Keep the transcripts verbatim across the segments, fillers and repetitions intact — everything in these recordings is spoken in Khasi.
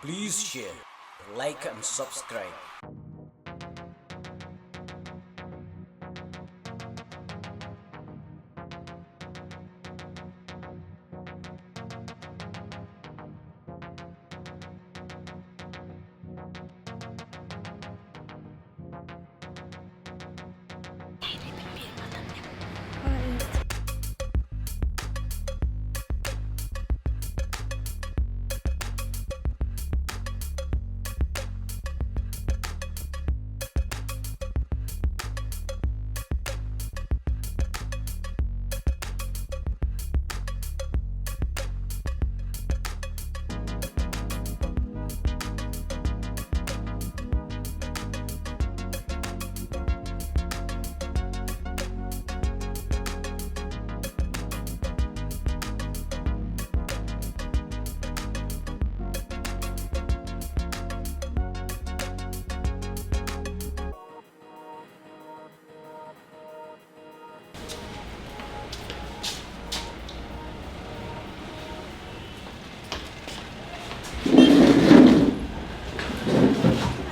Please share, like and subscribe.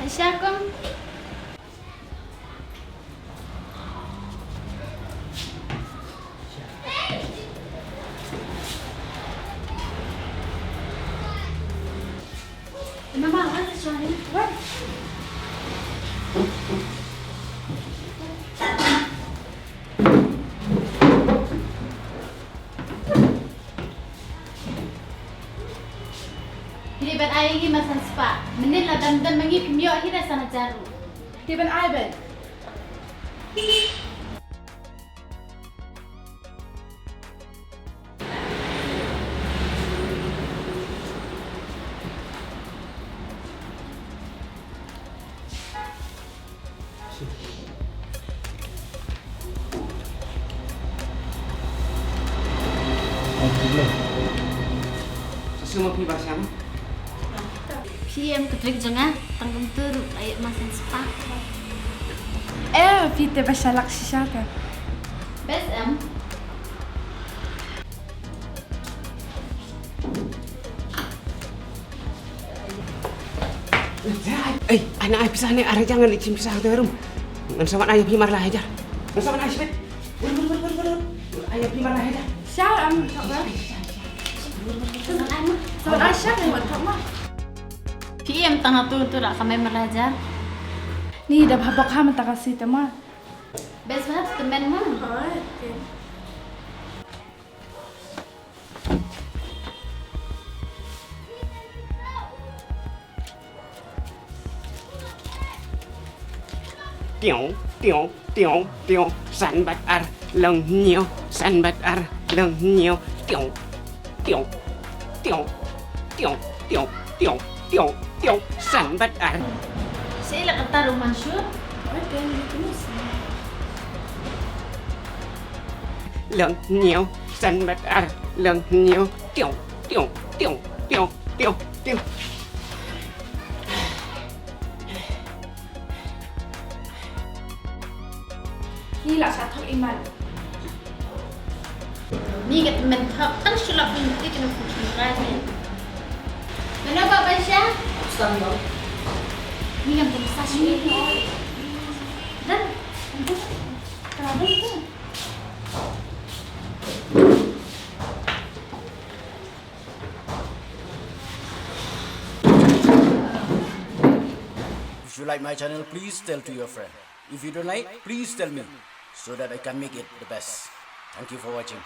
Aisha, come. Mama, what is wrong? What? Phi dei ban ai ïa ngi marsan spah. Mynnin la dam dam ma ngi phim ïoh hi da san hajar ruh. Phi dei ban ai beit. Sa shu ma phi ba sham. Phi em ka trick jong nga, tang kumtu ruh ai marsan spah. Eh, phi te ba shalak shisha te. Best em. Ei, ai na ai pisa ne, ar hajar ngan leit shim pisa hangta ha rum. Ngan sa wan ai ïa phi mar lai hajar. Ngan sa wan ai shibit. Bun, bun, bun, bun, bun. Ai ïa phi mar lai hajar. Sha, am, sha, sha. Sa wan ai ma. Sa wan ai sha, ngan wan thok ma. Phi em tang hatu tu rak kamai mar lai hajar. Ni da bha bok ha mynta ka sngi te ma. Best bha te men ma. Hooid, te. Tiong, tiong, tiong, tiong, san bad ar, long hynñiew, san bad ar, long hynñiew, tiong, tiong, tiong, san bad ar. Sa ïa la kata ruh man shu. Long hynñiew, san bad ar, long hynñiew, tiong, tiong, tiong, tiong, tiong, tiong. Ngi la sa thok iman. Ni ka tymmen thok tang shu lap ni ti kena pun shu rai ni. Mana ba ba sha? Sam no. Ni kan pun sa shu ni. Dan. Kenapa itu? If you like my channel, please tell to your friend. If you don't like, please tell me so that I can make it the best. Thank you for watching.